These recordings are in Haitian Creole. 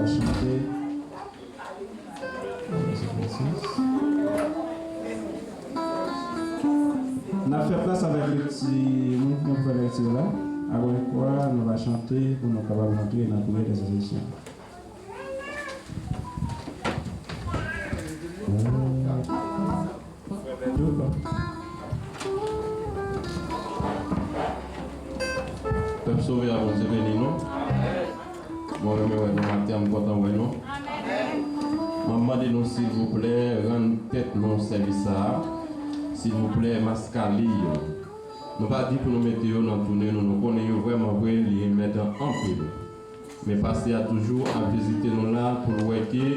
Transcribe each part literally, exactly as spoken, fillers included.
Chante. N ap fè plas avèk lekti, moun ki pou fè lekti la. Apre kwa, nou va chante pou nou kapab rantre nan priyè entèsesyon. Pèp sove a, Bondye beni nou. Mwen renmen wè nou maten an, m kontan wè nou. M ap mande nou, silvouplè, rann tèt nou sèvis sa a. Silvouplè, maskali yo. Nou pa di pou nou mete yo nan tounen nou, nou konnen yo vrèman vre, li enmèdan anpil. Men pastè a toujou ap vizite nou la pou l wè ke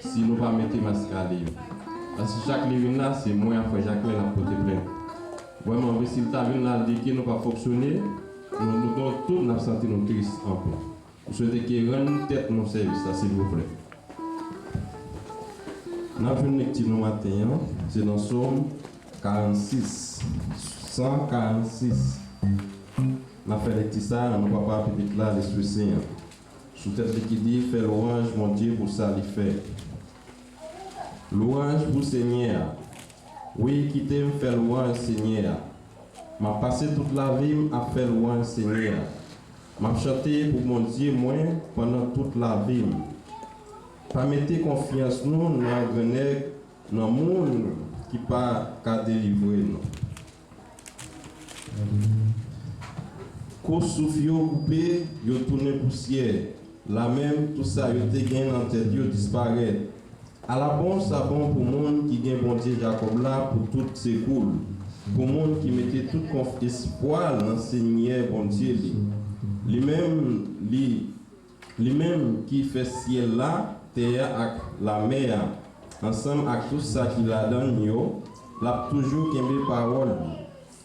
si nou pa mete maskali yo. Paske chak li vin la, se mwen ak frè Jakmèl n ap pote plent. Vrèman vre, si l ta vin la, l di ke nou pa fonksyone, nou, nou, nou tout n ap santi nou tris anpil. M swete ke rann tèt nou sèvis la, silvouplè. N ap jwenn lekti nou maten an, se nan Sòm karannsis, san karannsis. N ap fè lekti sa a nan non Papa, Pitit la, Lespri Sen an. Sou tèt li ki di, fè lwanj Bondye pou sa li fè. Lwanj pou Senyè a. Wi, kite m fè lwanj Senyè a. M ap pase tout lavi m ap fè lwanj Senyè a. M ap chante pou Bondye mwen pandan tout lavi m. Pa mete konfyans nou nan grannèg, nan moun ki pa ka delivre nou. Kou souf yo koupe, yo tounen pousyè. Lamenm, tout sa yo te gen nan tèt yo disparèt. Ala bon sa bon pou moun ki gen Bondye Jakòb la pou tout sekou l, pou moun ki mete tout konf-, espwa l nan Senyè Bondye li. Li menm, li, li menm ki fè syèl la, tè a ak lamè a, ansanm ak tout sa ki ladan l yo, l ap toujou kenbe pawòl li.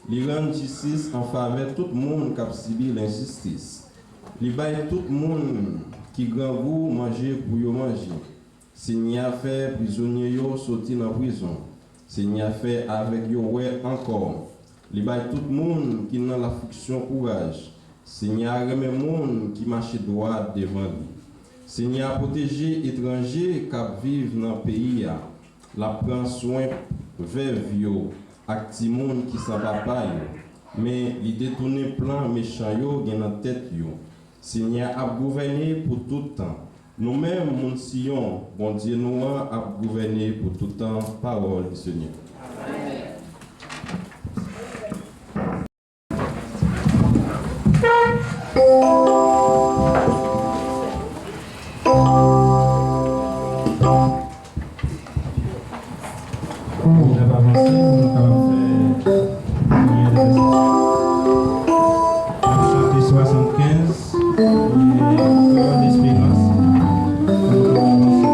Li rann jistis an favè tout moun k ap sibi lenjistis. Li bay tout moun ki grangou manje pou yo manje. Senyè a fè prizonye yo soti nan prizon. Senyè a fè avèg yo wè ankò. Li bay tout moun ki nan lafliksyon kouraj. Senyè a renmen moun ki mache dwat devan li. Senyè a pwoteje etranje k ap viv nan peyi a. L ap pran swen vèv yo ak timoun ki san papa yo. Men li detounen plan mechan yo gen nan tèt yo. Senyè a ap gouvène pou tout tan. Nou menm, moun Siyon, Bondye nou an ap gouvène pou tout tan. Pawòl di Senyè. N ap avanse pou nou kapab fè priyè entèsesyon. N ap chante swasannkenz, e, Pawòl desperans, pou nou kapab avanse.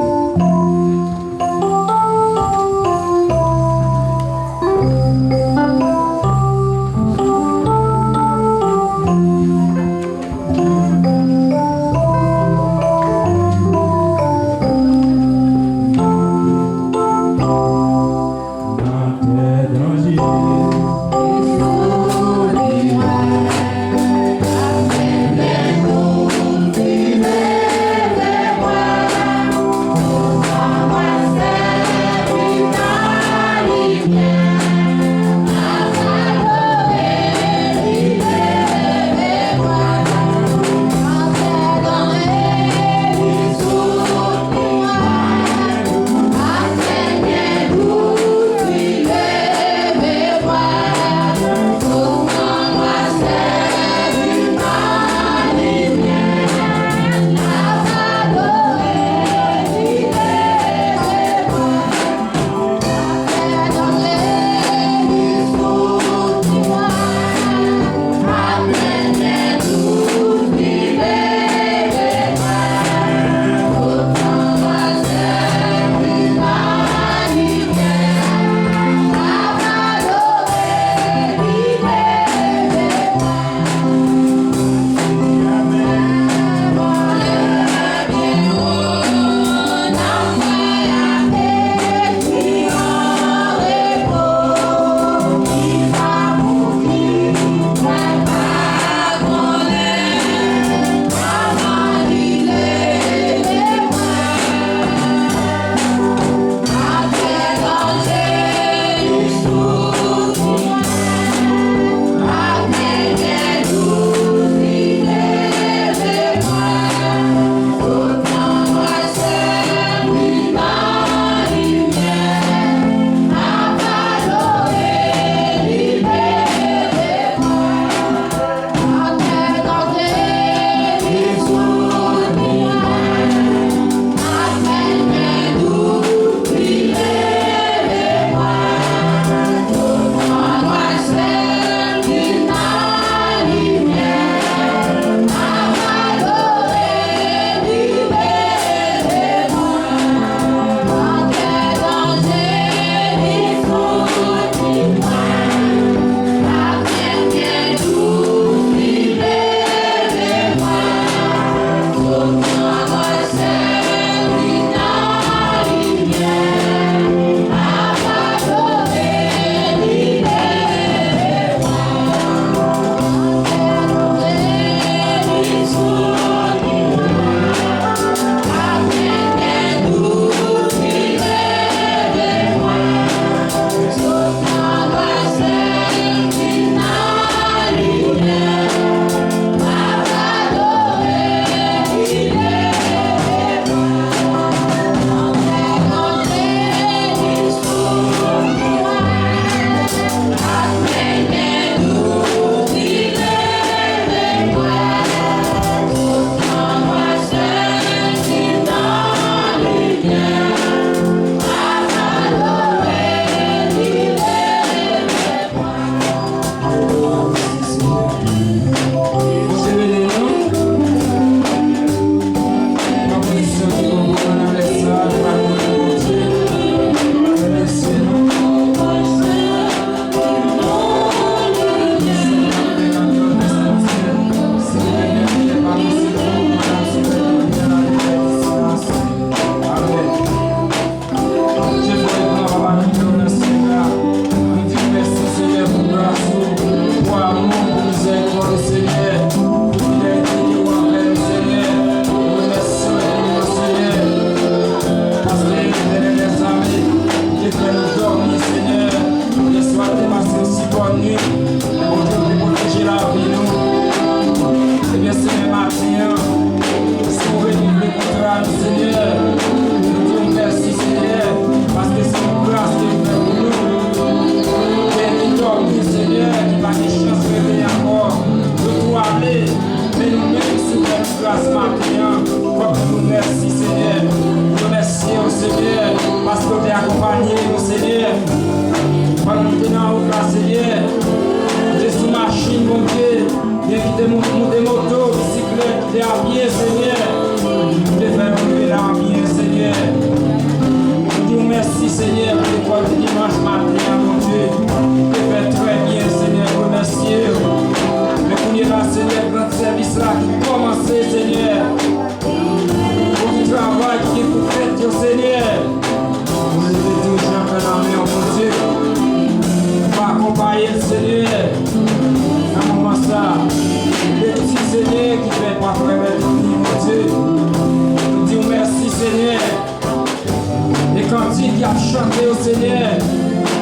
k ap chante yo, Senyè.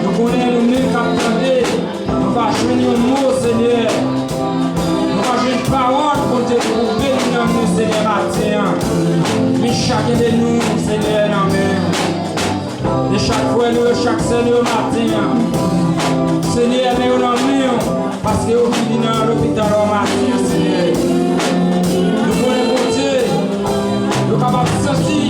Nou konnen nou menm k ap tande, nou pa jwenn yon mo, Senyè. Nou pa jwenn pawòl, Bondye, pou beni nanm nou, Senyè, maten an. Men chak de nou, Senyè, nan men w. E chak frè nou yo, chak sè nou yo maten an, Senyè, men yo nan men w, paske yo vini nan lopital ou maten an, Senyè. Nou konnen, Bondye, yo kapab santi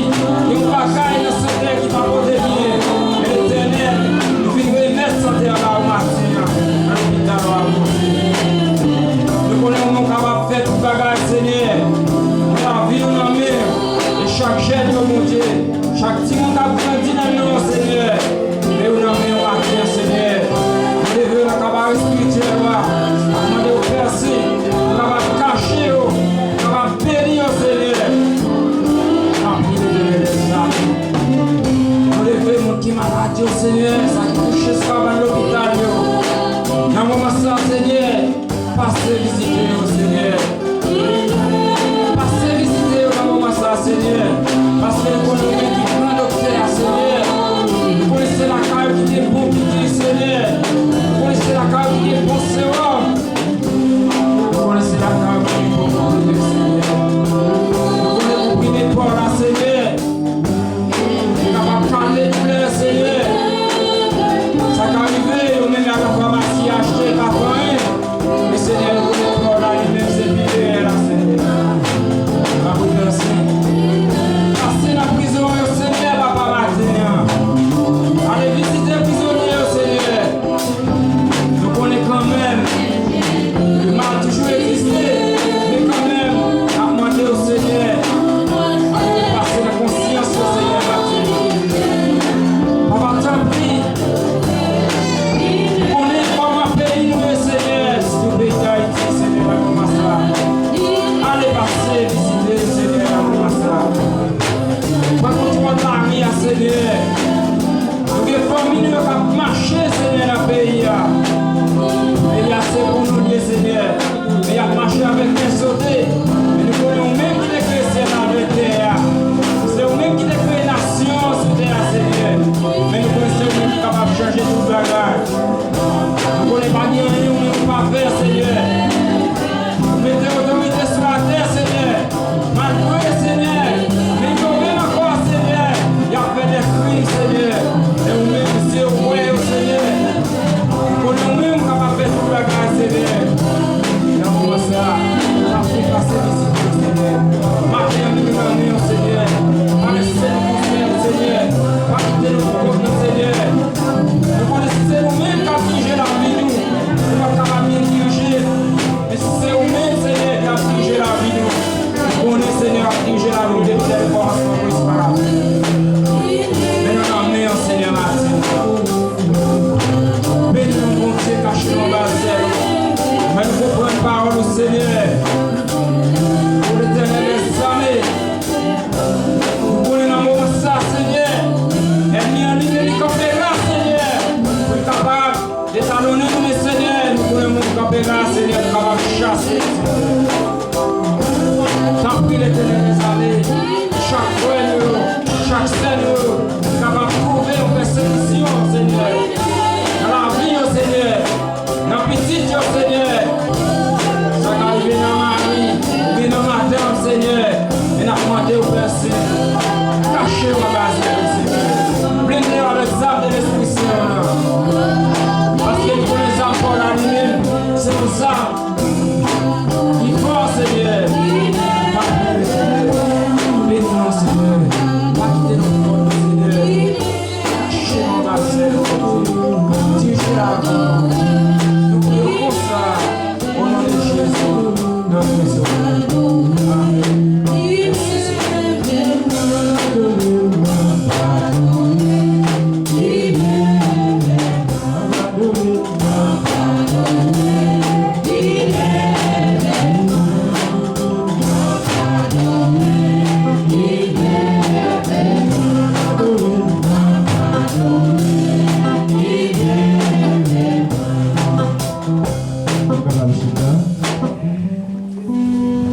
yon bagay nan sentè ki pa pote byen. Men Letènèl, nou vin remèt sentè a ba ou maten an, nan lopital ou, Bondye. Nou konnen ou menm kapab fè tout bagay, Senyè. Lavi nou nan men w. E chak jèn yo, Bondye, chak timoun k ap grandi nan men w, Senyè, men yo nan men w maten an, Senyè. Nou leve nan kabare espirityèl la, n ap mande w, Pè Sen, pou w kapab kache yo, pou w kapab beni yo, Senyè. Tanpri, Letènèl dèzame. Nou leve moun ki malad yo, Senyè, sa ki kouche sou kabann lopital yo. Nan moman sa, Senyè, pase vizite yo, Senyè. Pase vizite yo nan moman sa, Senyè. Paske nou konnen ou menm ki gran doktè a, Senyè. Nou konnen se lakay ou ki gen bon piki, Senyè. Nou konnen se lakay ou ki gen bon sewòm. Nou konnen se lakay ou ki gen bon piki, Senyè. Nou konnen konprime pa w la, Senyè. Li kapab kale doulè, Senyè. Sa ka rive, yo menm y al nan famasi achte, pa fè anyen. Men Senyè, nou konnen kò la li menm se pi reyèl la, Senyè. Papa, mèsi. Pase nan prizon yo, Senyè, papa, maten an. Ale vizite prizonye yo, Senyè. Nou konnen kanmenm, mal toujou egziste, men kanmenm, n ap mande w, Senyè, pou pase nan konsyans yo, Senyè, maten. Papa, tanpri, ou konnen kòman peyi nou ye, Senyè, sitou peyi Dayiti, Senyè, nan moman sa. Ale pase, vizite, Senyè, nan moman sa. Pran kontwòl lari a, Senyè. Nou gen fanmi nou yo k ap mache, Senyè, nan peyi a. Peyi a se pou nou l ye, Senyè. Men y ap mache avèk kè sote. Men nou konnen ou menm ki te kreye syèl la avèk tè a. Se ou menm ki te kreye nasyon an sou tè a, Senyè. Men nou konnen se ou menm ki kapab chanje tout bagay. Nou konnen pa gen anyen ou menm ou pa fè, Senyè. Ou mete otorite sou latè, Senyè. Malgre, Senyè, men yo menm ankò, Senyè, y ap fè de krim, Senyè. Men ou menm, se ou wè yo, Senyè. Ou konnen ou menm kapab fè tout bagay, Senyè. Nan moman sa, n ap pase vizit yo, Senyè. Maten an, nou nan men w, Senyè. Pa lese nou pou fè, Senyè. Pa kite nou pou kont nou, Senyè. Nou konnen si se nou menm k ap dirije lavi nou, nou p ap kapab byen dirije. Men si se ou menm, Senyè, k ap dirije lavi nou, nou konnen, Senyè, w ap dirije lavi nou depi lè kòmansman pou rive a la fen. Men nou nan men w, Senyè, maten. Beni nou, Bondye, kache nou anba zèl ou. Fè nou konprann pawòl ou, Senyè. O Letènèl dèzame, nou konnen nan moman sa, Senyè, ènmi an li menm li kanpe la, Senyè, pou l kapab detalonnen nou, men Senyè, nou konnen moun kanpe la, Senyè, pou kapab chase. Tanpri, Letènèl dèzame, chak frè nou yo, chak sè nou yo, kapab twouve yon pèsekisyon, Senyè, nan lavi yo, Senyè, nan pitit yo, Senyè. Sa ka rive nan mari, oubyen nan madanm, Senyè. Men n ap mande w, Pè Sen, kache yo anba zèl ou, Senyè. Blende yo avèk zam de Lespri Sen an. Paske nou konnen zam pa w la li menm, se yon zam ki fò, Senyè. Pa bliye, Senyè. Beni nou, Senyè. Pa kite nou pou kont nou, Senyè. Kache nou anba zèl ou, Bondye. Dirije lavi nou. Nou priye w konsa, o non de Jezi, nan non de Jezi. Amèn. Mèsi, Senyè.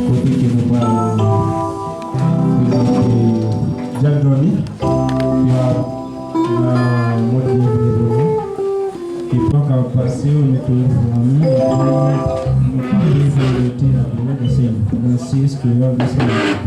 Kote ke nou pral prezante Dyak Johnny, ki va Mwen byenvini pou nou. Epi w ka pase, w mete w fò an nou, epi nou pale pou rete apre nan Seyè. Nan Seyè, Seyè, nan Seyè.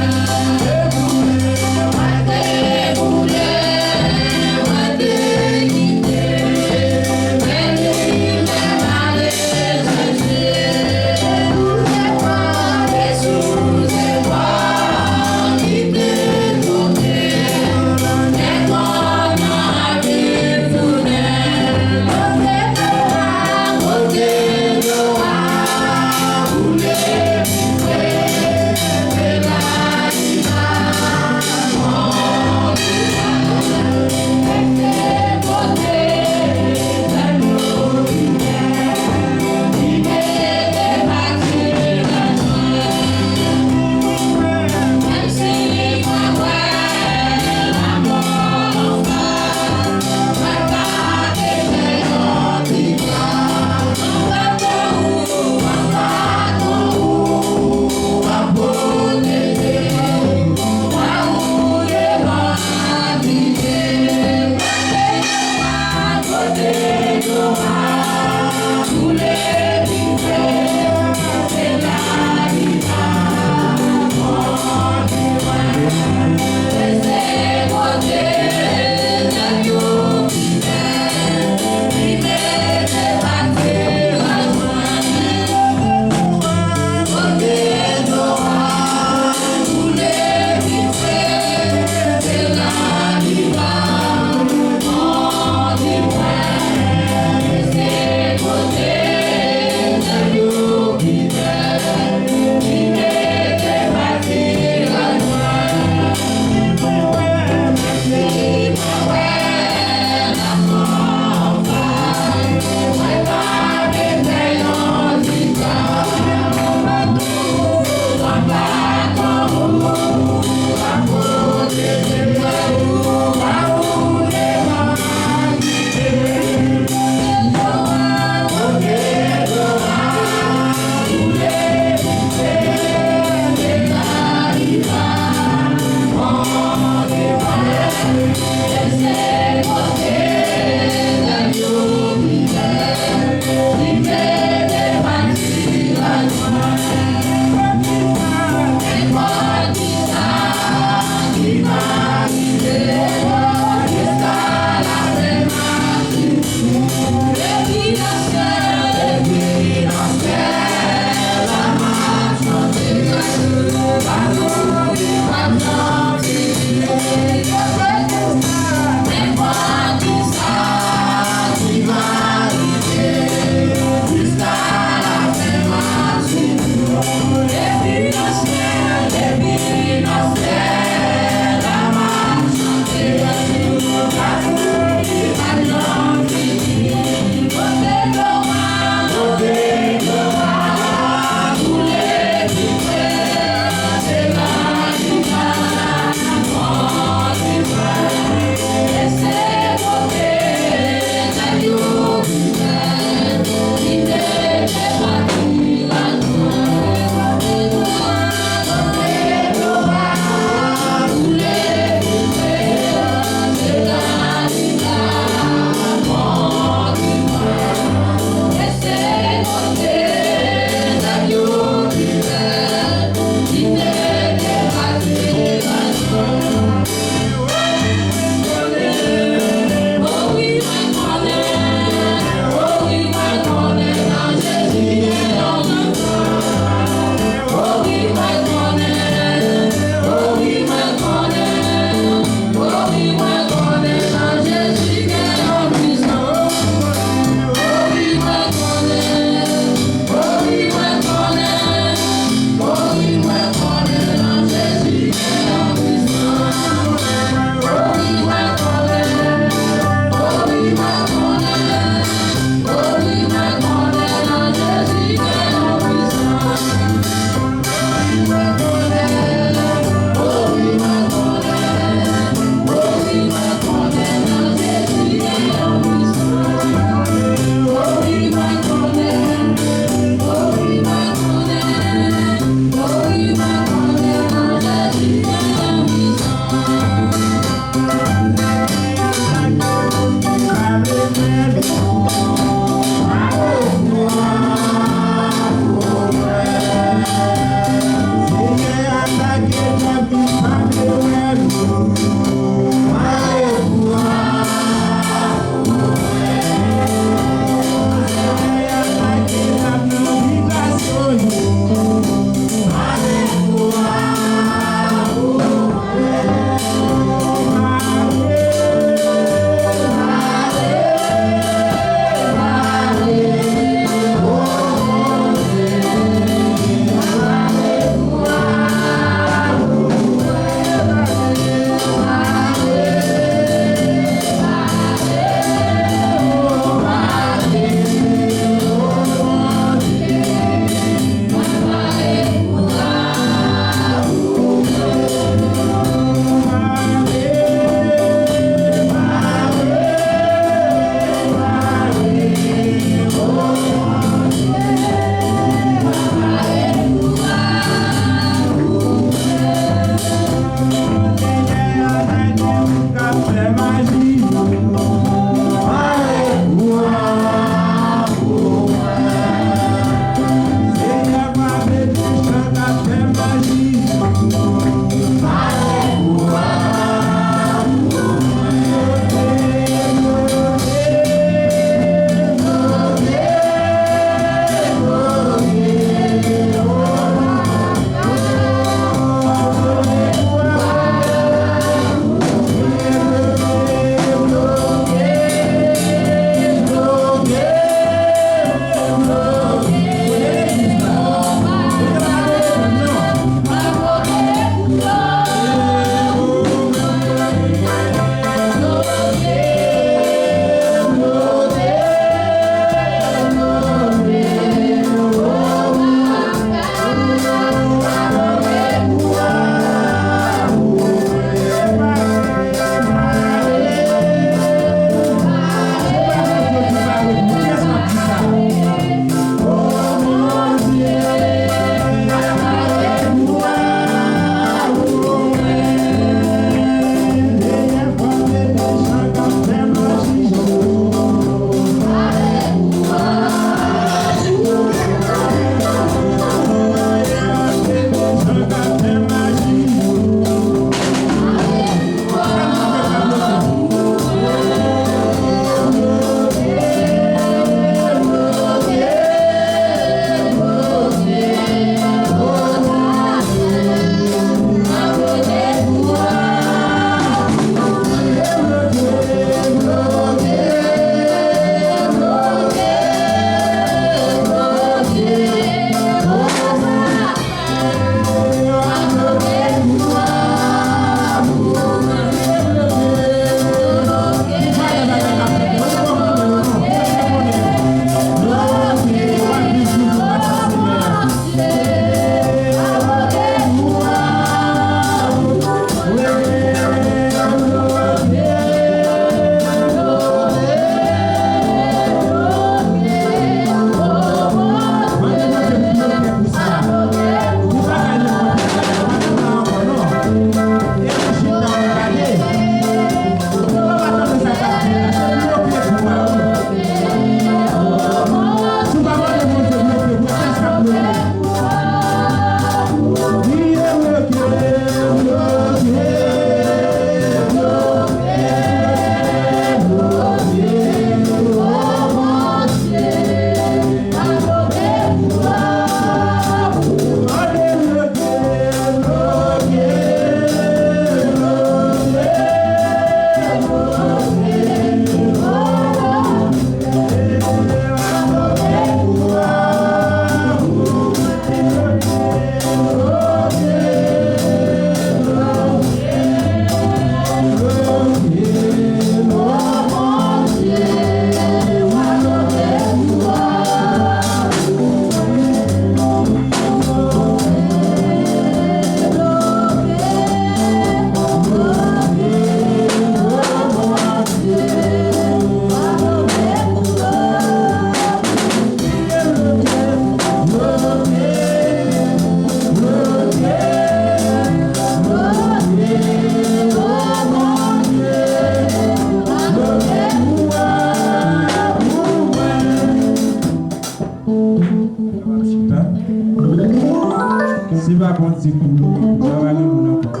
Se pa Bondye pou nou, nou pa gen moun ankò.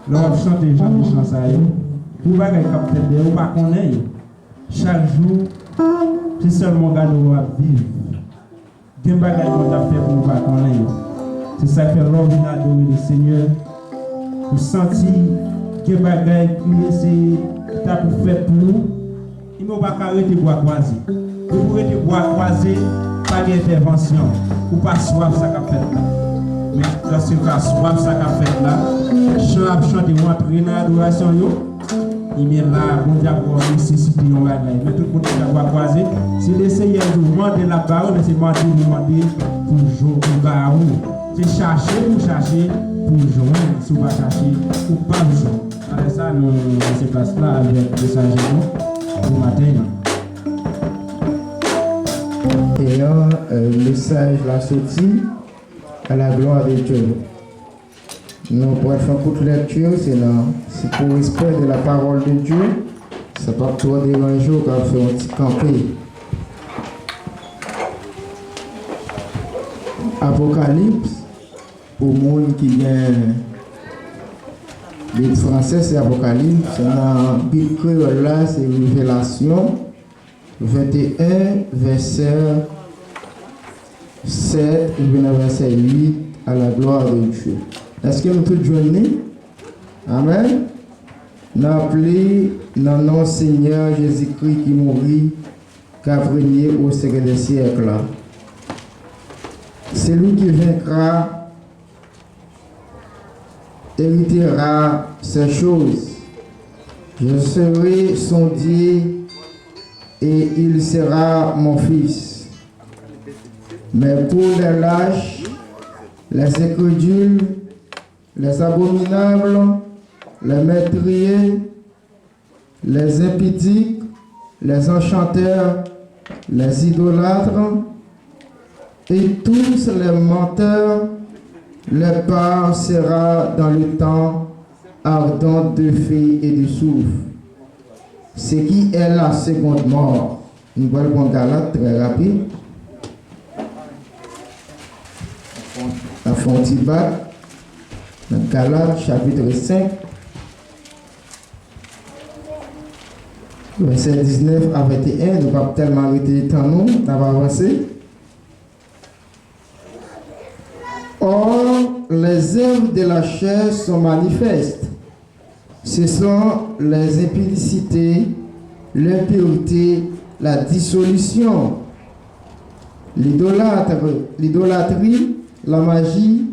Lè w ap chante jan de chan sa yo, pou bagay k ap fèt dèyè, ou pa konnen yo. Chak jou, se sèlman gade w ap viv. Gen bagay Bondye ap fè pou ou pa konnen yo. Se sa k fè lè w vin adore le Senyè, ou santi gen bagay ki eseye ki ta pou fèt pou ou, men ou pa ka rete bra kwaze. Depi w rete bra kwaze, pa gen entèvansyon. Ou pa swaf sa k ap fèt la. Men lòske w ka swaf sa k ap fèt la, chan ap chante, w antre nan adorasyon yo, ebyen la, Bondye ap ba w nesesite yon bagay. Men tout moun ki ta bra kwaze, si Lesenyè di w mande, l ap ba ou, men se mande pou mande pou jwenn, pou ba ou. Se chache pou chache pou jwenn. Si w pa chache, ou p ap jwenn. Apre sa, nou lese plas la avèk mesaj nou pou maten an. E an, euh, mesaj la soti à la gloire de Dieu. Nou pral fè yon kout lèkti, se nan, se pou respè de la parole de Dieu. Sa p ap twò deranje w, ka fè yon ti kanpe. Apokalips, pou moun ki gen Bib fransè, se Apokalips, nan Bib kreyòl la, se Revelasyon. Venteyen, vèsè sèt, rive nan vèsè uit, à la gloire de Dieu. Èske nou tout jwenn li? Amèn. N ap li nan non Senyè Jezikri ki mouri, qui a régné au siècle des siècles. Celui qui vaincra héritera ces choses. Je serai son Dieu et il sera mon fils. Mais pour les lâches, les incrédules, les abominables, les meurtriers, les impudiques, les enchanteurs, les idolâtres, et tous les menteurs, leur part sera dans le temps ardent de feu et de soufre, ce qui est la seconde mort. Nou pral pran Galat trè rapid. N ap fè yon ti bak nan Galat, chapit senk, vèsè diznèf a venteyen. Nou p ap tèlman rete tan nou, n ap avanse. Or, les œuvres de la chair sont manifestes. Ce sont les impudicités, l'impureté, la dissolution, l'idolâtre-, l'idolâtrie, la magie,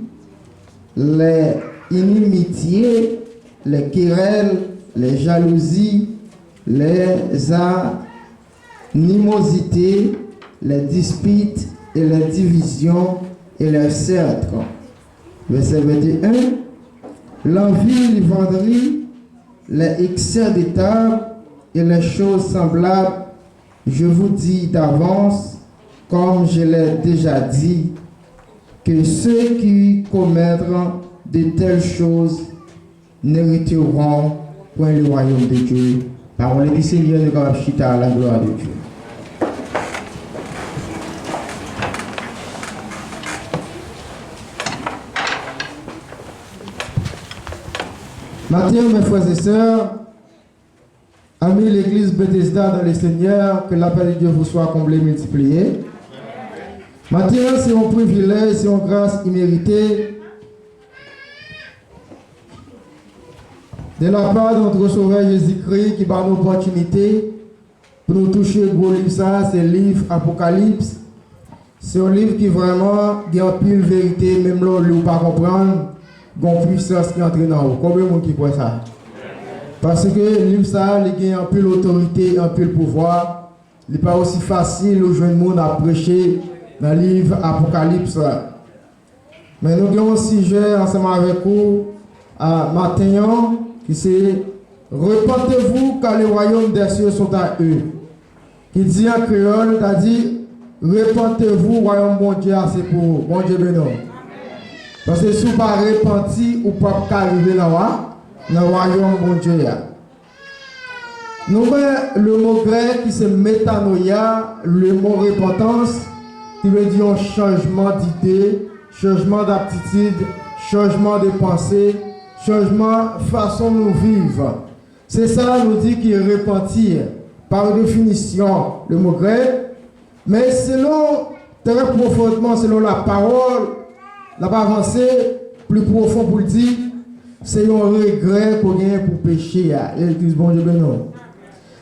les inimitiés, les querelles, les jalousies, les a- animosités, les disputes et les divisions et les sceptres. Verset vingt et un, l'envie, livranerie, les excès de table et les choses semblables, je vous dis d'avance, comme je l'ai déjà dit, que ceux qui commettront de telles choses n'hériteront point le royaume de Dieu. Parole du Seigneur, nou kapab chita à la gloire de Dieu. Maten, mes frères et sœurs, amis l'église Bethesda dans le Seigneur, que la paix de Dieu vous soit comblée, multipliée. Maten an, se yon privilèj, se yon gras imerite de la part de notre Sauveur Jésus-Christ ki ba nou opòtinite pou nou touche gwo liv sa a, se liv Apokalips. Se yon liv ki vrèman gen anpil verite, menm lè w li w pa konprann, gen yon pwisans ki antre nan ou. Konbyen moun ki kwè sa? Paske liv sa a, li gen anpil otorite, anpil pouvwa. Li pa osi fasil ou jwenn moun ap preche nan liv Apokalips la. Men nou gen yon sijè ansanm avèk ou a maten an ki se Repentez-vous, car le royaume des cieux sont à eux. Ki di an kreyòl, ta di, Repentez-vous, wayòm Bondye a se pou ou. Bondye beni w. Paske si w pa repanti, ou p ap ka rive nan wa, nan wayòm Bondye a. Nou wè le mo grèk ki se metanoia, le mo repentance, ki vle di yon chanjman dide, chanjman d'aptitid, chanjman de panse, chanjman fason nou viv. Se sa nou di ki repanti. Pa definisyon, le mo grèk, men selon, trè pwofondman, selon lapawòl, l ap avanse pli pwofon pou l di, se yon regrè ke w genyen pou peche a. Legliz, Bondye beni w.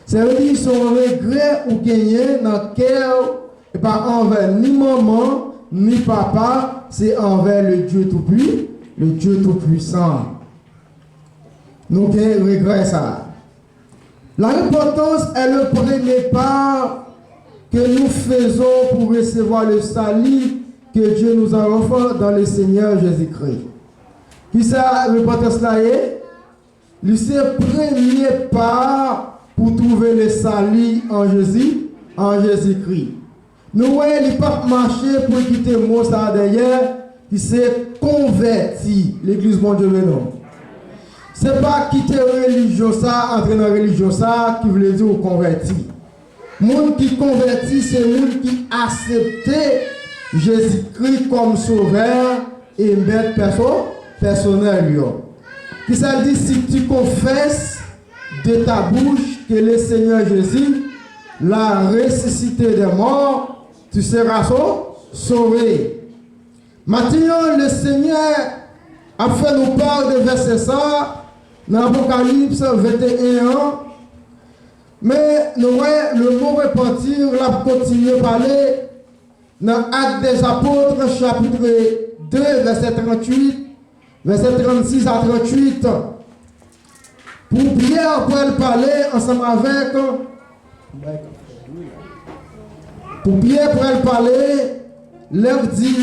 Se vle di, se yon regrè ou genyen nan kè w, e pa anvè ni manman, ni papa, se anvè le Dieu Tout-Pui-, le Dieu Tout-Puissant. Nou gen regrè sa a. La repentance est le premier pas que nous faisons pour recevoir le salut que Dieu nous offre dans le Seigneur Jésus-Christ. Kisa repantans la ye? Li se premye pa pou twouve le sali an Jezi, an Jezikri. Nou wè, li p ap mache pou l kite mo sa a dèyè, ki se konvèti. Legliz, Bondye beni w. Se pa kite relijyon sa a, antre nan relijyon sa a, ki vle di w konvèti. Moun ki konvèti, se moun ki aksepte Jezikri kòm Sovè e Mèt pèso-, pèsonèl yo. Kisa l di? Si tu confesses de ta bouche que le Seigneur Jésus l'a ressuscité des morts, tu seras sau-, sauvé. Maten an, Lesenyè ap fè nou pa de vèsè sa a nan Apokalips venteyen an. Men nou wè, le mo repanti, l ap kontinye pale nan Actes des Apôtres, chapit de, vèsè tranntuit, vèsè trannsis a tranntuit. Pou Pyè pral pale ansanm avèk, pou Pyè pral pale, lè l di,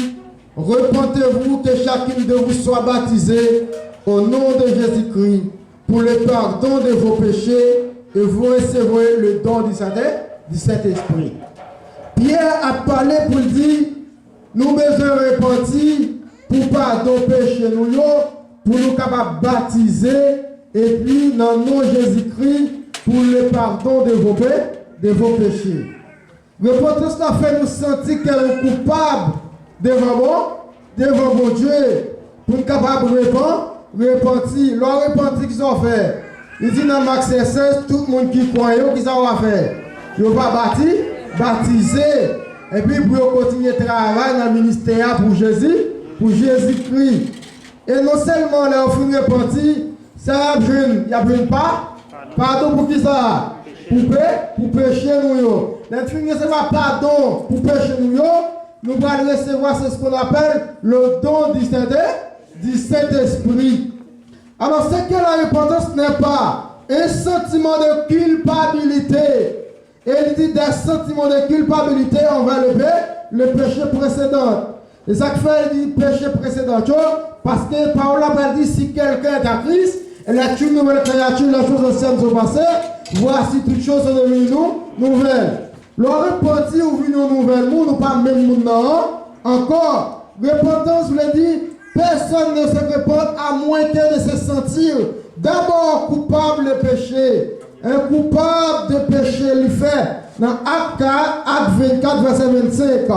repentez-vous, que chacun de vous soit baptisé au nom de Jésus-Christ pour le pardon de vos péchés, et vous recevrez le don du Saint-, du Saint-Esprit. Pyè ap pale pou l di, nou bezwen repanti pou padon peche nou yo, pou nou kapab batize, epi nan non Jezikri, pour le pardon de vos pé-, de vos péchés. Repantans la fè nou santi ke nou koupab devan Bon-, devan Bondye, pou n kapab repan-, repanti. Lè w repanti, kisa w fè? Li di nan Mak sèz sèz, tout moun ki kwè yo, kisa yo va fè? Yo va bati-, batize. Epi pou yo kontinye travay nan ministè a pou Jezi, pou Jezikri. E non sèlman lè yo fin repanti, sa y ap jwenn, y ap jwenn pa-, padon pou kisa? Pou pe-, pou peche nou yo. Lè n fin resevwa padon pou peche nou yo, nou pral resevwa, c'est ce qu'on appelle le don du Saint-, du Saint-Esprit. Alors, c'est que la repentance n'est pas un sentiment de culpabilité. E li di, des sentiments de culpabilité envers le pé-, le péché précédent. E sa k fè li di peche presedan yo, paske pawòl la pral di, si quelqu'un est à Christ, elle est une nouvelle créature, les choses anciennes sont passées, voici toutes choses sont devenues nou-, nouvelles. Lè w repanti, ou vin yon nouvèl moun, ou pa menm moun nan an, ankò. Repentans vle di, personne ne se repent à moins que de se sentir d'abord coupable de péché. Un coupable de péché, li fè nan Ak kat, Ak vennkat, vèsè vennsenk.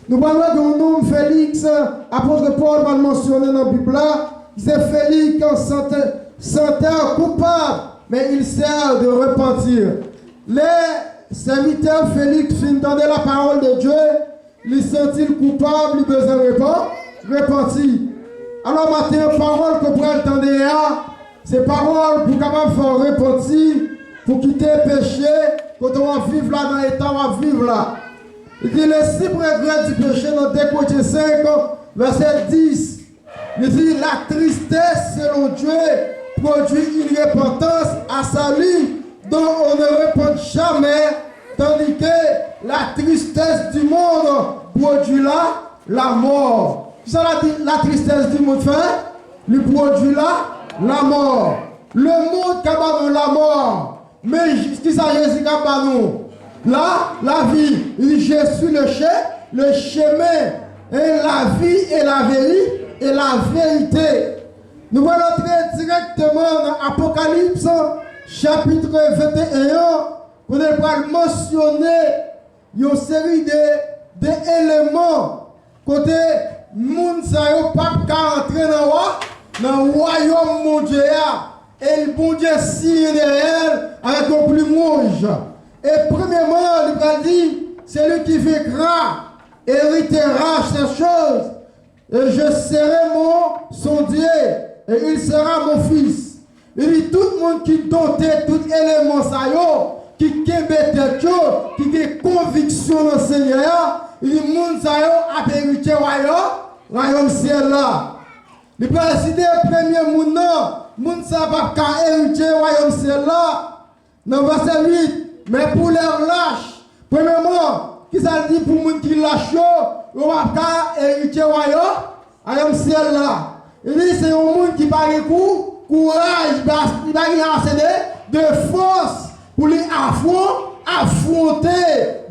Nou pral wè gen yon nonm, Feliks, apot Pòl pral mansyone nan Bib la, ki se Feliks, sentè, sentè koupab, men il sert de repentir. Lè sèvitè Feliks fin tande la parole de Dieu, li santi l koupab, li bezwen repan-, repanti. Alò, maten an, pawòl ke w pral tande a, se pawòl pou kapab fè w repanti, pou kite peche, kote w ap viv la, nan eta w ap viv la. Li di, le simple regret du péché nan de Korentyen senk, vèsè dis. Li di, la tristesse selon Dieu produit une repentance à salut dont on ne repent jamais, tandis que la tristesse du monde produit la, la mort. Kisa la, la tristesse du monde fè? Li produit la, la mort. Le monde ka ba nou la mort. Men J-, kisa Jezi ka ba nou? La, lavi. Li di, je suis le che-, le chemin, et la vie, et la véri-, et la vérité. Nou pral antre dirèkteman nan Apokalips, chapit venteyen an, kote l pral mansyone yon seri de, de eleman kote moun sa yo p ap ka antre nan wa, nan wayòm Bondye a, e Bondye siyen dèyè l avèk yon plim wouj. E premyèman, li pral di, celui qui vaincra héritera ces choses, et je serai mon, son Dieu, et il sera mon fils. Li di, tout moun ki dote tout eleman sa yo, ki kenbe tèt yo, ki gen konviksyon nan Senyè a, li di, moun sa yo ap eritye wayòm, wayòm syèl la. Li pral site premye moun nan, moun sa p ap ka eritye wayòm syèl la. Nan vèsè uit, mais pour les lâches, premyèman, kisa l di pou moun ki lach yo, yo p ap ka eritye wayòm, wayòm syèl la. Li di se yon moun ki pa gen kou, kouraj, li pa, li pa gen ase de, de fòs pou li afwon, afwonte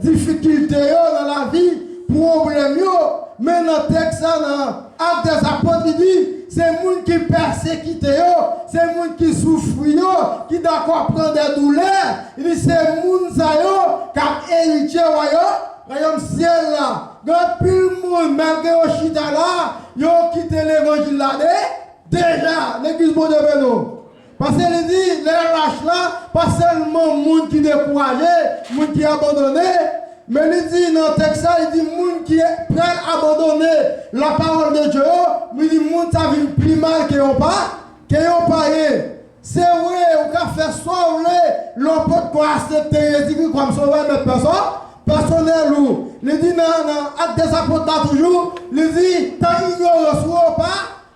difikilte yo nan lavi, pwoblèm yo. Men nan tèks sa, nan Actes des Apôtres, li di, se moun ki pèsekite yo, se moun ki soufri yo, ki dakò pran de doulè. Li di, se moun sa yo k ap eritye wayòm, wayòm syèl la. Gen anpil moun, malgre yo chita la, yo kite levanjil la de, deja, legliz Bondye beni nou. Paske li di, lè lach la, pa sèlman moun ki dekouraje, moun ki abandone, men li di nan tèks sa, li di moun ki pral abandone la parole de Dieu yo, li di moun sa vin pi mal ke yon pa, ke yon payen. Se vre, ou ka fè sa w vle, lè w potko aksepte Jezikri kòm sovè, mèt pèsò-, pèsonèl ou. Li di nan, nan Actes des Apôtres la toujou, li di, tan inyorans ou pa,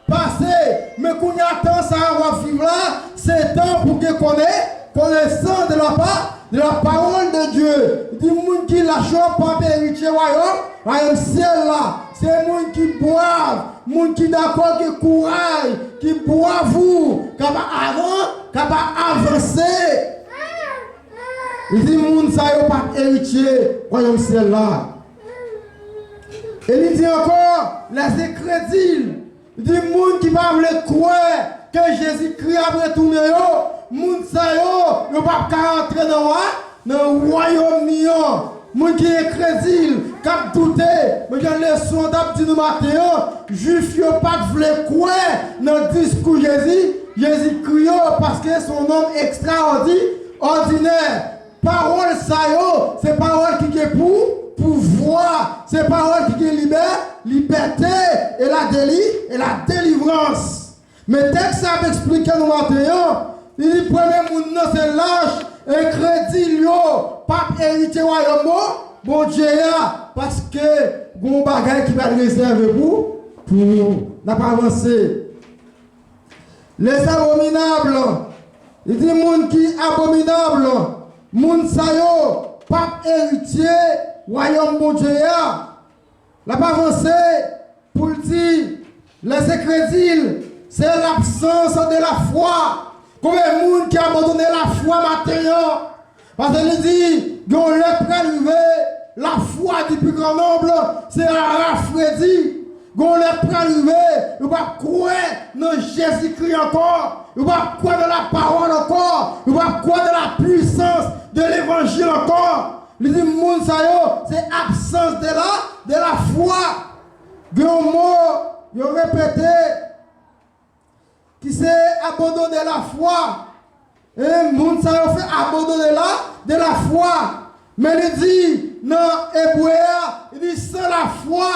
pase, men kounye a tan sa a w ap viv la, se tan pou gen kone-, konesans de la pa-, de la parole de Dieu. Li di moun ki lach yo p ap eritye wayòm, wayòm syèl la. Se moun ki brav, moun ki dakò, ki kouraj, ki bravou, k ap avan-, k ap avanse. Li di moun sa yo p ap eritye wayòm syèl la. E li di ankò, les incrédules, li di moun ki pa vle kwè ke Jezikri ap retounen yo, moun sa yo, yo p ap ka antre nan wa-, nan wayòm li an. Moun ki enkredil, k ap doute, men jan leson an t ap di nou maten an, Jwif yo pa t vle kwè nan diskou Jezi, Jezikri yo, paske se yon nonm ekstraòdi-, òdinè. Pawòl sa yo, se pawòl ki gen pou, pouvwa, se pawòl ki gen libè-, libète, e la deli-, e la delivrans. Men tèks sa ap eksplike nou maten an, li di premye moun nan se lach, enkredil yo p ap eritye wayòm Bon-, Bondye a, paske gon bagay ki pral rezève pou, pou ou. N ap avanse. Les abominables, li di moun ki abominab, moun sa yo p ap eritye wayòm Bondye a. L ap avanse pou l di, les incrédules, c'est l'absence de la foi. Konbyen moun ki abandone lafwa maten an? Paske li di, gen yon lè k pral rive, la foi du plus grand nombre sera rafraîchie. Gen yon lè k pral rive, yo p ap kwè nan Jezikri ankò. Yo p ap kwè nan lapawòl ankò. Yo p ap kwè nan la puissance de l'évangile ankò. Li di moun sa yo, se absence de la, de la foi. Gen yon mo yo repete ki se abandone lafwa. E moun sa yo fè abandone la, de la foi. Men li di nan Ebre a, li di sans la foi.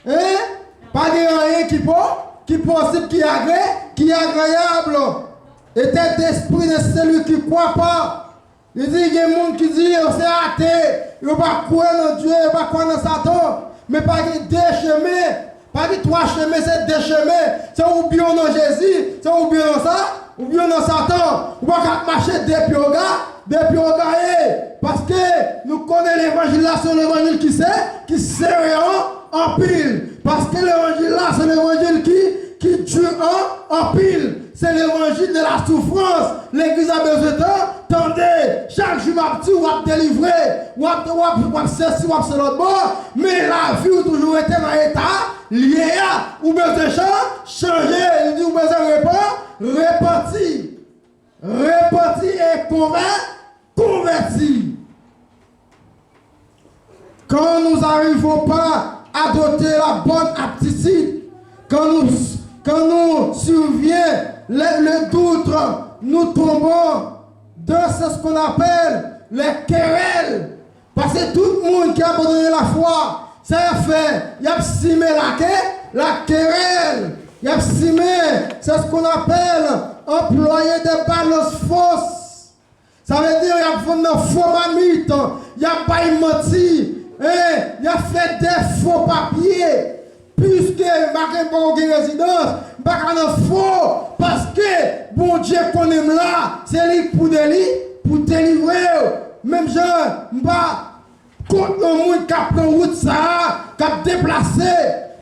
Hein? Pa gen anyen ki po-, ki posib, ki agre-, ki agreyab. État d'esprit de celui qui croit pas. Li di, gen moun ki di yo se ate, yo pa kwè nan Dye, yo pa kwè nan Satan. Men pa gen de chemen, pa gen twa chemen, se de chemen. Se oubyen w nan Jezi, se oubyen w nan sa, oubyen w nan Satan. Ou pa ka ap mache de pye w ga-, de pye w gaye. Paske nou konnen levanjil la se yon levanjil ki se, ki sere an, anpil. Paske levanjil la se levanjil ki, ki di an, anpil. Se levanjil de la soufrans. Legliz la bezwen tan-, tande. Chak jou m ap di w ap delivre, w ap, w ap, w ap sesi, w ap se lòt bò. Men lavi w toujou rete nan eta l ye a. Ou bezwen chan-, chanje. Li di ou bezwen repan-, repanti. Repanti e konvè-, konvèti. Quand nous n'arrivons pas adopter la bonne attitude. Quand nous, quand nous survient le, le doute, nous tombons dans ce qu'on appelle les querelles. Paske tout moun ki abandone lafwa, sa y ap fè, y ap simen lake, lakerèl. Y ap simen, c'est ce qu'on appelle employer des balances fausses. Sa vle di, y ap vann nan fo mamit, y ap bay manti, en, y ap fè de fo papye. Piske m pa gen, poko gen rezidans, m pa ka nan fo, paske Bondye konnen m la, se li k pou deli, pou delivre w. Menm jan, m pa kont yon moun k ap pran wout sa a, k ap deplase.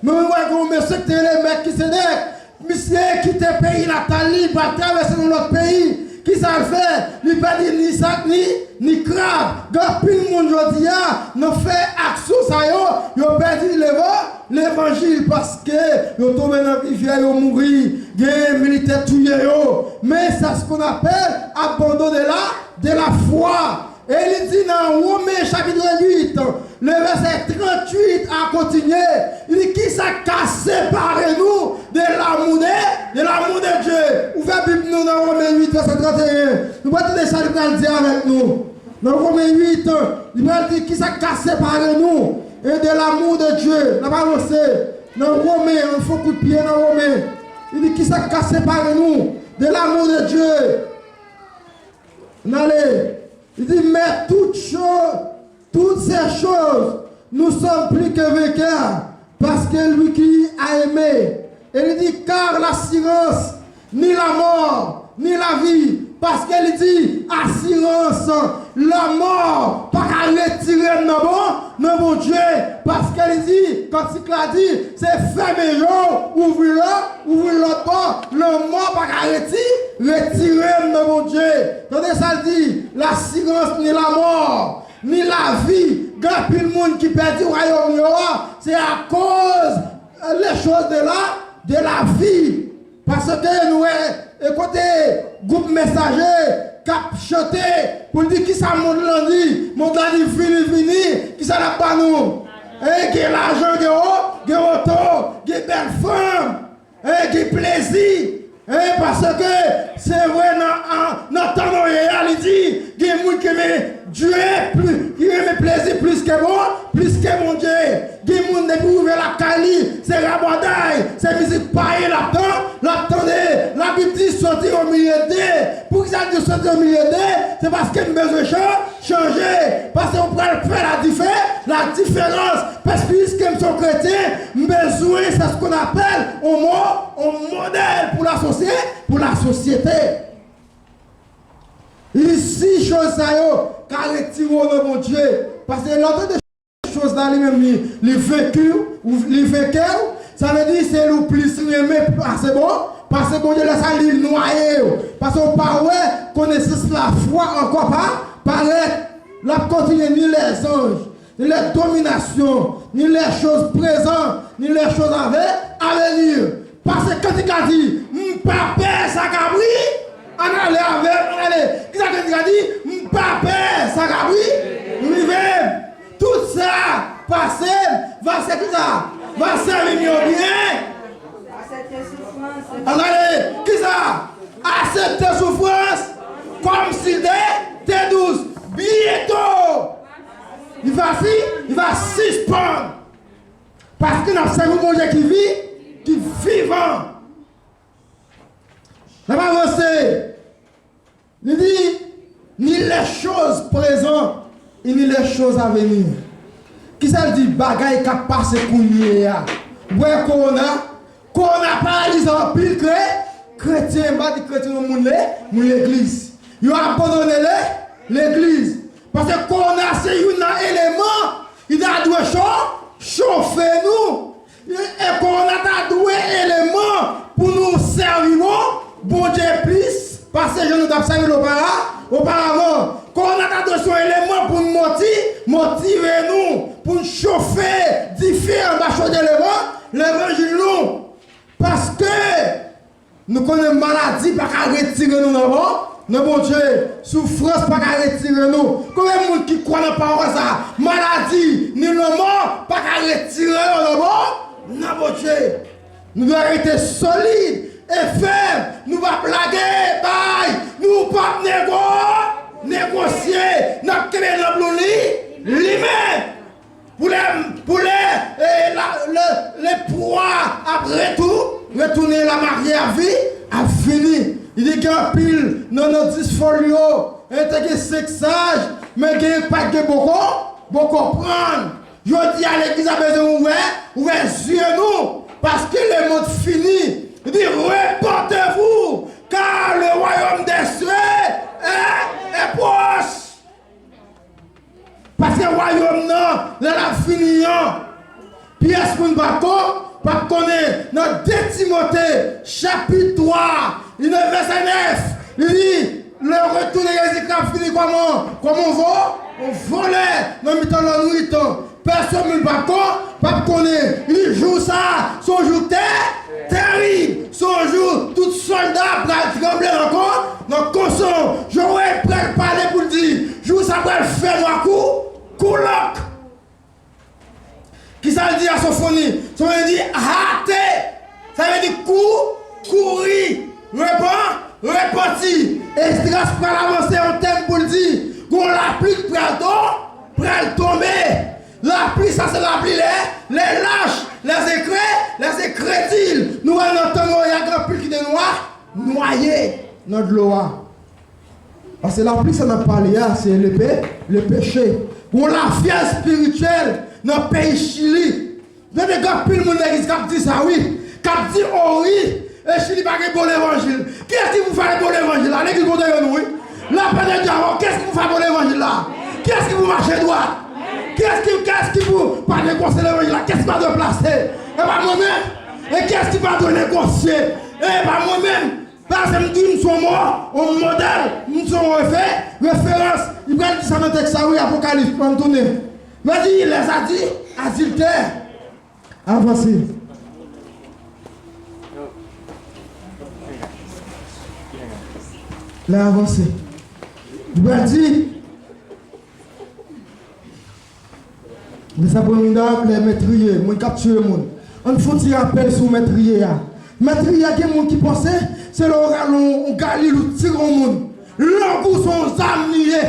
Men mwen wè gen yon mesye ki te rele Mèkisedèk. Misye kite peyi natal li, pral travèse yon lòt peyi. Kisa l fè? Li pèdi ni sak, ni, ni krab. Gen anpil moun jodi a, nan fè aksyon sa yo, yo pèdi levan-, levanjil paske yo tonbe nan rivyè, yo mouri. Gen militè touye yo. Men c'est ce qu'on appelle abandon de la, de la foi. E li di nan Women chapit uit, le vèsè tranntuit a kontinye, li di, kisa k ka separe nou de l'amour de, de l'amour de Dieu? Ouvè Bib nou nan Women uit, vèsè trannteyen. Nou pral tande sa li pral di avèk nou. Nan Women uit, li pral di, kisa k ka separe nou, e, de l'amour de Dieu? N ap avanse. Nan Women, ann fè yon kout pye nan Women. Li di, kisa k ka separe nou de l'amour de Dieu? N ale. Li di, mais toutes choses, toutes ces choses, nous sommes plus que vainqueurs, parce que lui qui a aimé. E li di, car l'assurance, ni la mort, ni la vie, paske li di, asirans, lanmò pa ka retire m nan bon, nan Bondye, paske li di, kantik la di, se fèmen yo, ouvri lòt, ouvri lòt bò, lanmò pa ka reti-, retire m nan Bondye. Tande sa l di, l'assurance ni la mort, ni la vie. Gen anpil moun ki pèdi wayòm yo a, se akoz, euh, les choses de la, de la vie. Paske nou wè, e kote gwoup Mesaje k ap chante pou l di kisa mond lan di, mond lan di vini, vini, kisa l ap ba nou? E gen lajan, gen o-, gen oto, gen bèl fanm, e gen plezi. E paske se vre nan, an, nan tan nou ye a, li di, gen moun ki renmen Dye pli-, ki renmen plezi plis ke bon, plis ke Bondye. Gen moun depi w rive lakay li, se rabòday, se mizik payen l ap tan-, l ap tande. Labib di, sortir au milieu d'eux. Poukisa l di sortir au milieu d'eux? Se paske m bezwen chan-, chanje. Paske w pral fè la dife-, la diferans. Paske piske m se yon kretyen, m bezwen, c'est ce qu'on appelle, on mo-, on modèle pour la sosyete, pour la sosyete. Li di, si choz sa yo ka retire w nan Bondye, paske lè w tande choz la, li menm, li, li venki w, li venke w, sa vle di se li w plis renmen pase bon, pase Bondye, lè sa li nwaye w. Paske w pa wè konesans lafwa ankò pa parèt, l ap kontinye ni lèzanj, ni les dominations, ni les choses présentes, ni les choses à ve-, à venir. Paske kantik la di, m pa pè sa k ap ri-, ann ale avè m, ann ale. Kisa kantik la di? M pa pè sa k ap ri-, rive m. Tout sa pase m, va sèvi kisa? Va sèvi m yo byen. Aksepte soufrans. Ann ale, kisa? Aksepte soufrans comme s'il était doux. Bientôt, il va si, il va suspendre. Paske n ap sèvi yon Bondye ki vi, ki vivan. N ap avanse. Li di, ni les choses présentes, et ni les choses à venir. Kisa l di? Bagay k ap pase kounye a. Ou wè kowona? Kowona paralize anpil kre-, kretyen, m pa di kretyen, non, moun le-, moun legliz. Yo abandone le-, legliz. Paske kowona se youn nan eleman ki ta dwe cho-, chofe nou. E, e kowona ta dwe eleman pou nou sèvi bon, Bondye plis pase jan nou t ap sèvi l opara-, oparavan. Kowona ta dwe se yon eleman pou n moti-, motive nou, pou n chofe dife anba chodye levan-, levanjil nou. Paske nou konnen maladi pa ka retire nou nan bon, nan Bondye, soufrans pa ka retire nou. Konbyen moun ki kwè nan pawòl sa a? Maladi, ni lanmò pa ka retire yo nan bon, nan Bondye. Nou dwe rete solid e fèm. Nou p ap lage bay. Nou p ap nego, negosye. N ap kenbe nan blo li, li menm. Pou lè, pou lè, e, la, le, le pwa ap retou, retounen, la mari ap vi, ap fini. Li di gen anpil nan, nan dis folyo, e te gen senk saj, men gen pa t gen boko, boko prann. Jodi a, legliz la bezwen ouvè, ouvè zye nou, paske le mond fini. Li di, repentez-vous, car le royaume des cieux est, est proche. Paske wayòm nan, lè l ap fini an, pyès moun pa ko, p ap konnen. Nan de Timote, chapit twa, li nan vèsè nèf, li di, le retour de Jésus-Christ ap fini kòman? Kòman vo-, yon vòlè nan mitan lannwit. Pèsonn moun pa ko, p ap konnen. Li di, jou sa a, se yon jou tè-, terib. Se yon jou tout sòlda pral tranble nan ko, nan koson. Jowe pral pale pou l di, jou sa pral fè nwa kou, kou lòk. Kisa l di a, Sofoni? Sofoni di, hâtez. Sa vle di kou, kouri, repan-, repanti. Esdras pral avanse yon tèm pou l di, gon lapli k pral ton-, pral tonbe. Lapli sa se lapli lè, lè lach, lè sekrè, lè sekredil. Nou wè nan tan Noye a gen anpil ki te nwa-, nwaye nan dlo a. Paske lapli sa n ap pale a, se le pe-, le peche. Gon lafyèz espirityèl nan peyi Chili. Tande gen anpil moun legliz k ap di sa, wi. K ap di, o wi, e Chili pa gen bon levanjil. Kiyès ki pou fè bon levanjil la? Legliz Bondye yo nou, wi. Lapè de Dye avè w, kiyès ki pou fè bon levanjil la? Kiyès ki pou mache dwat? Kiyès ki, kiyès ki pou pa negosye levanjil la? Kiyès ki pa deplase? E pa mwen menm? E kiyès ki pa dwe negosye? E pa mwen menm? Paske m di m se yon mo-, yon modèl, m se yon refe-, referans. Li pral di sa nan tèks sa, wi, Apokalips, ann tounen. Li pral di, les adi-, adultères, avanse. Lè avanse. Li pral di, les abominables, les meurtriers, moun k ap tiye moun. Ann fè yon ti rapèl sou metriye a. Metriye a, gen moun ki panse se lè w rale yon, yon galil ou tire yon moun. Lang ou se yon zam li ye.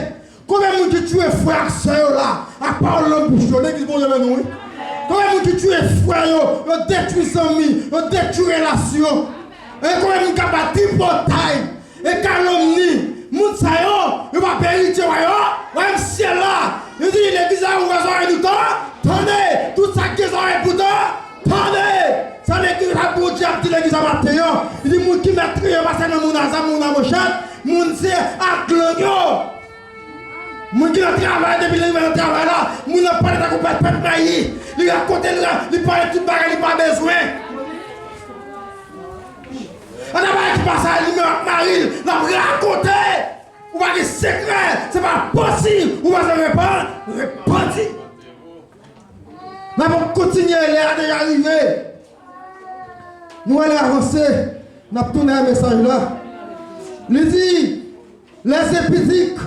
Konbyen moun ki tiye frè ak sè yo la? Ak pawòl nan bouch yo, legliz Bondye beni nou, wi. Konbyen moun ki tiye frè yo, yo detwi zanmi, yo detwi relasyon? E konbyen moun k ap bat tripotay? E kalomni, moun sa yo, yo p ap eritye wayò-, wayòm syèl la. Li di, legliz la ouvè zòrèy nou tan-, tande, tout sa k gen zòrèy pou tan-, tande. Sa legliz la, Bondye ap di legliz la maten an. Li di, moun ki mèt kriye, pa sèlman moun a zam, moun a manchèt, moun se ak lang yo. Moun ki nan travay, depi li rive nan travay la, moun nan pale tankou pèt, pèt mayi. Li rakonte, li ra-, li pale tout bagay li pa bezwen. Ann ap bay ti pasaj li menm ak mari l, l ap rakonte. Ou pa gen sekrè, se pa posib. Ou pa se repan-, repanti. N ap kontinye, lè a deja rive. Nou ale avanse, n ap tounen a mesaj la. Li di, les impudiques,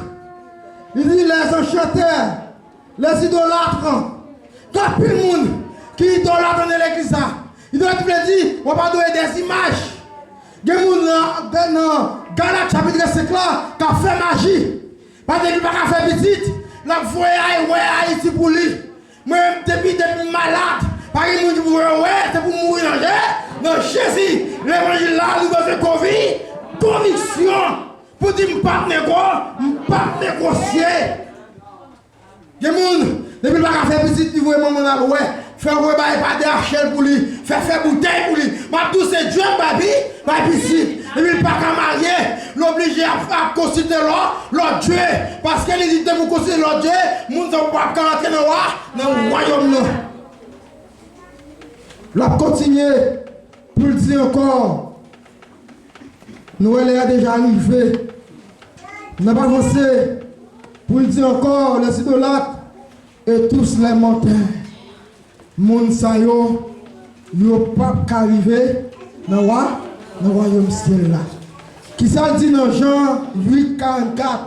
li di, les enchanteurs, les idolâtres. Gen anpil moun ki idolat anndan legliz la. Idolat vle di, w ap adore des images. Gen moun nan, nan Galat chapit senk la k ap fè maji. Paske li pa ka fè pitit, l ap voye al wè Ayiti pou li. Mwen menm, depi, depi m malad, pa gen moun ki pou voye wè, se pou m mouri nan je, nan Jezi. Levanjil la, li bezwen konvi-, konviksyon. Pou di m p ap nego-, m p ap negosye. Gen moun, depi l pa ka fè pitit, li voye manman l al wè. Fè voye bay pa D H L pou li. Fè, fè boutèy pou li. M ap di w se Dye k bay pi-, bay pitit. Depi l pa ka marye, l oblije ap, ap konsilte lò-, lòt dye. Paske li di depi w konsilte lòt dye, moun sa yo p ap ka rantre nan wa-, nan wayòm nan. L ap kontinye pou l di ankò, nou wè lè a deja rive. N ap avanse pou l di ankò, les idolâtres et tous les menteurs. Moun sa yo, yo p ap ka rive nan wa-, nan wayòm syèl la. Kisa l di nan Jan uit karannkat?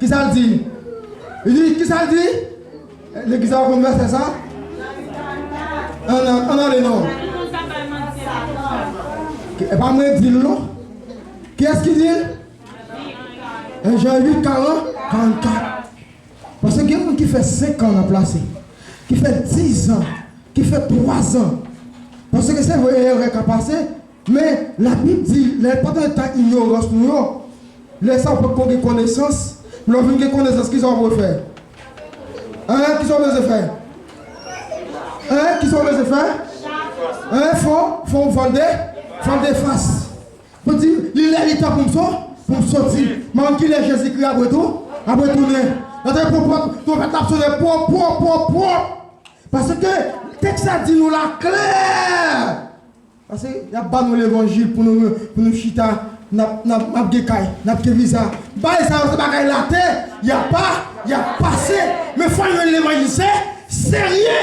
Kisa l di? Li di, kisa l di? Legliz la konn vèsè sa? Ann, ann, ann ale non. E pa mwen k di l non. Kiyès ki di l? Jan uit karant, karannkat. Paske gen moun ki fè senk an nan plase, ki fè diz an, ki fè twa zan. Paske se vre, erè ka pase, men Labib di, lè, pandan tan inyorans nou yo, lè sa w poko gen konesans, lè w vin gen konesans, kisa w dwe fè? Hein, kisa w bezwen fè? Hein, kisa w bezwen fè? Hein, fò, fò w vòlde, vòlde fas. Pou di, li lè li tan pou m so, pou m soti. Men kilè Jezikri ap retou, ap retounen. Nan tan pou pwòp, twonpèt la ap sonnen pwòp, pwòp, pwòp, pwòp. Paske tèks la di nou la klè. Paske y ap ba nou levanjil pou nou, pou nou chita, n ap, n ap, n ap gen kay, n ap gen viza. Bagay sa yo se bagay latè, y ap pa, y ap pase. Men fò nou levanjil se serye.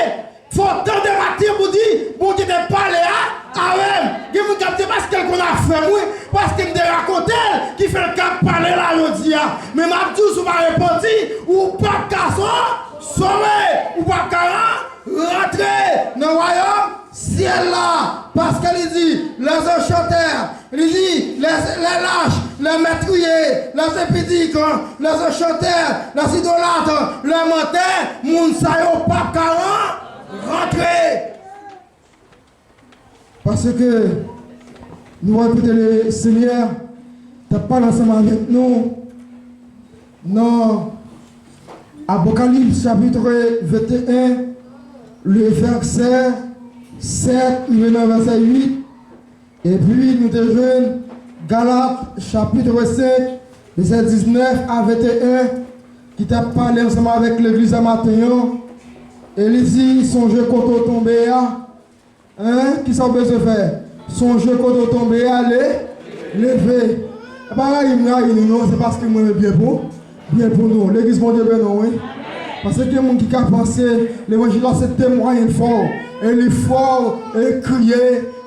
Fò w tande maten pou di, Bondye te pale a, avè m. Gen moun k ap di, paske l konn afè m, wi, paske m te rakonte l, ki fè l ka pale la jodi a. Men m ap di w, si w pa repanti, ou p ap ka so-, sove, ou p ap ka ran-, rantre nan wayòm syèl la. Paske li di, les enchanteurs, li di, les, les lâches, les meurtriers, les impudiques, les enchanteurs, les idolâtres, les menteurs, moun sa yo p ap ka ran-, rantre. Paske nou wè kote Lesenyè t ap pale ansanm avèk nou nan Apokalips chapitre venteyen, le vèsè sèt rive nan vèsè uit. Epi nou te jwenn Galat chapitre senk, vèsè diznèf a venteyen, ki t ap pale ansanm avèk legliz a maten an. E li di, sonje kote w tonbe a. Hein? Kisa w bezwen fè? Sonje kote w tonbe a, le-, leve. E pa rayi m rayi nou non, se paske m renmen byen pou, byen pou nou. Legliz, Bondye beni w, wi. Paske gen moun ki ka panse levanjil la se temwaye fò, e li fò, e kriye,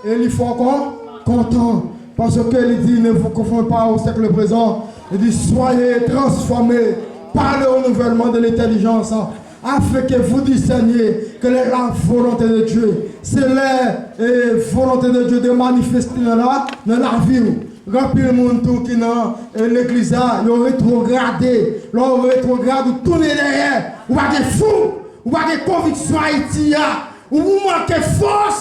e li fò kon-, kontan. Paske li di, ne vous conformez pas au siècle présent. Li di, soyez transformés par le renouvellement de l'intelligence, afin que vous discerniez quelle est la volonté de Dieu. Se lè, e, volonte de Dye dwe manifeste nan la, nan lavi w. Gen anpil moun tou ki nan, e, legliz la, yo retwograde. Lè w retwograde, ou tounen dèyè, ou pa gen fou, ou pa gen konviksyon Ayiti a, ou, ou manke fòs,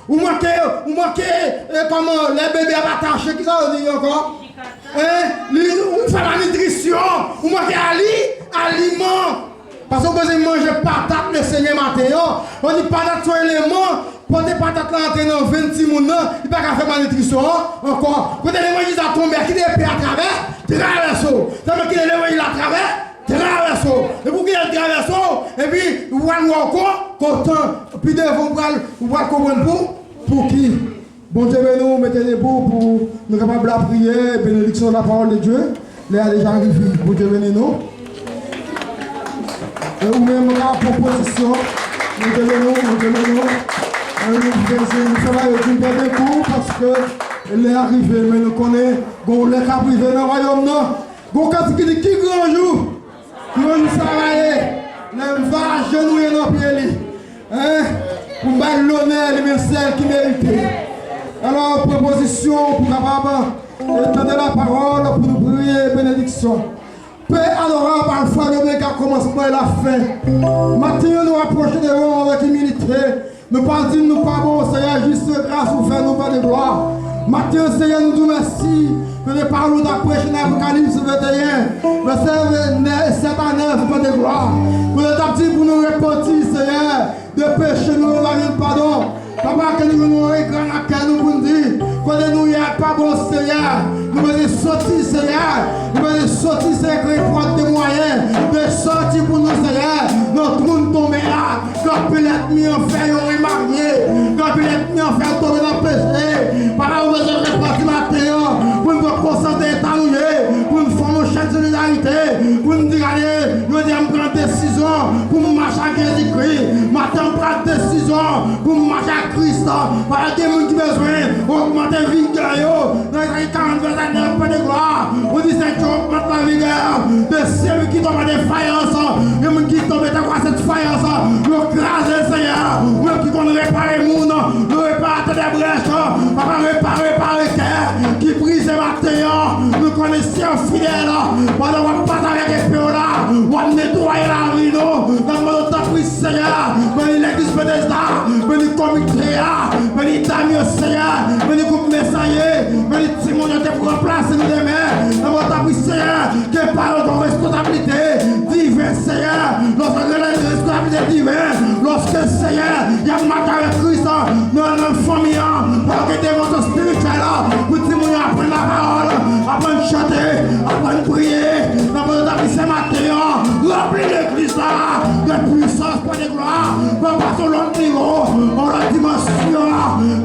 ou manke, ou manke, e, kòman, lè bebe ap atache, kisa yo di ankò? Hein? Li, ou fè malnitrisyon, ou manke ali-, aliman. Paske w bezwen manje patat Lesenyè maten an. Yo di patat se yon eleman, pote patat la antre nan venn timoun nan, li pa ka fè malnitrisyon an ankò. Kote levanjil sa tonbe a, kite epe a travè, travèse w. Sèlman kite levanjil la travè, travèse w. Epi w kite l travèse w, epi w al wè w kon-, kontan. Pi devan w pral, w pral konprann pou, pouki. Bondye beni w, mete debou pou nou kapab lapriyè, benediksyon la parole de Dieu. Lè a deja rive. Bondye beni nou. E ou menm, ou ka pran pozisyon. Bondye beni w, Bondye beni w. E nou fè, nou fè bagay yo vin byen kou, paske lè a rive, men nou konnen gon lè k ap rive nan wayòm nan. Gon kantik ki di, ki gran jou? Ki gran jou sa va ye? Lè m va ajenouye nan pye li. Hein? Pou m ba l lonè li menm sèl ki merite. Alò, pran pozisyon pou kapab, e, tande la parole, pou nou priye benediksyon. Pè adorab, Alfa e Omega, kòmansman e lafen. Maten an, nou apwoche devan w avèk imilite. Nou pa di nou pa bon, Seyè, jis gras ou fè nou, Pè de glwa. Maten an, Seyè, nou di w mèsi. Nou te pale w ta preche nan Apokalips venteyen, vèsè sèt a nèf, Pè de glwa. Kote w t ap di pou nou repanti, Seyè, de peche nou, nou pa jwenn padon. Papa, ke nou jwenn yon regrè nan kè nou pou n di, kote nou ye a pa bon, Seyè. Nou bezwen soti, Seyè. Nou bezwen soti, Seyè, ke pòt de mwayen de sòti pou nou, Seyè, nan twou n tonbe a. Gen anpil ènmi an fè yo remarye. Gen anpil ènmi an fè yo tonbe nan peche. Papa, nou bezwen repanti maten an pou n pran konsyans de eta nou ye, pou n fòme yon chèn solidarite, pou n di, gade, jodi a m pran desizyon pou m mache ak Jezikri. Maten an, m pran desizyon pou m mache ak Kris. Parèt gen moun ki bezwen ogmante vigè yo. Nan Ezayi karant, vèsè nèf, pè de glwa, ou di, Seyè, ogmante la vigueur de celui qui tombe en défaillance. Gen moun ki tonbe tankou a sèt fayans, yo kraze, Seyè. Ou menm ki konn repare moun, le réparateur des brèches, papa, repare, repare kè ki brize maten an. Nou konnen, Seyè fidèl, pandan w ap pase avèk epe w la, w ap netwaye lavi nou. N ap mande w, tanpri, Seyè, beni legliz Betesda, beni komite a, beni dam yo, Seyè, beni gwoup Mesaye, beni timoun yo te pou ranplase nou demen. Nan mo tanpri, Seyè, ke pa yo gen responsablite diven, Seyè. Lòske gen responsablite diven, lòske, Seyè, y ap mache avèk Kris nan, nan fanmi an, pa yo gen devosyon espirityèl pou timoun yo aprann lapawòl, aprann chante, aprann priye. Nan mo tanpri, se maten an, ranpli legliz la de pwisans, pè de glwa, pou pase yon lòt nivo, yon lòt dimansyon.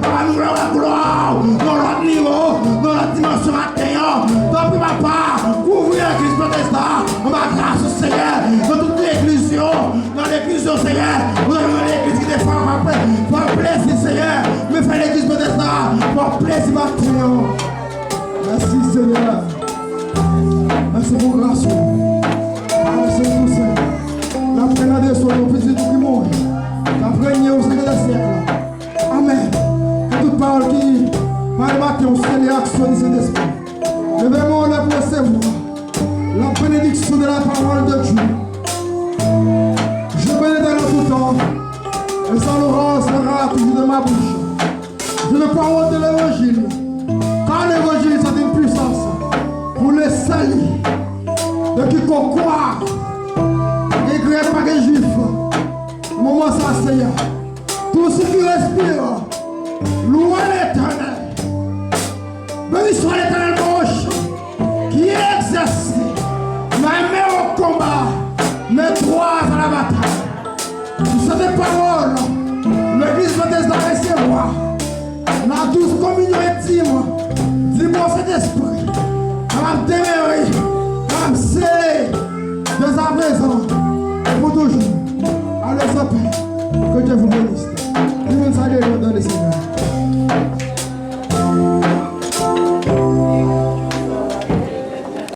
Papa, nou vle wè glwa w nan yon lòt nivo, nan yon lòt dimansyon maten an. Tanpri, papa, kouvri legliz Betesda anba gras ou, Seyè. Nan tout legliz yo, nan legliz yo, Seyè, nou vle yon legliz ki te fè w plezi, Seyè. Men fè legliz Betesda fè w plezi maten an. Mèsi, Senyè. Mèsi pou gras ou. Mèsi pou Senyè. Lapè la desann, ou pitit ou ki mouri, k ap renye ou syèk dè syèk. Amèn. Ke tout pawòl ki pale maten an se reyaksyon di Sentespri. Leve men w pou resevwa la bénédiction de la parole de Dieu. Je bénis l'Éternel en tout temps, et sa louange sera toujours dans ma bouche. Je ne pas honte de l'évangile, car l'évangile c'est une puissance pour le salut de quiconque croit. Pa gen grèk, pa gen jwif. Nan moman sa, Seyè, tout ce qui respire, louwe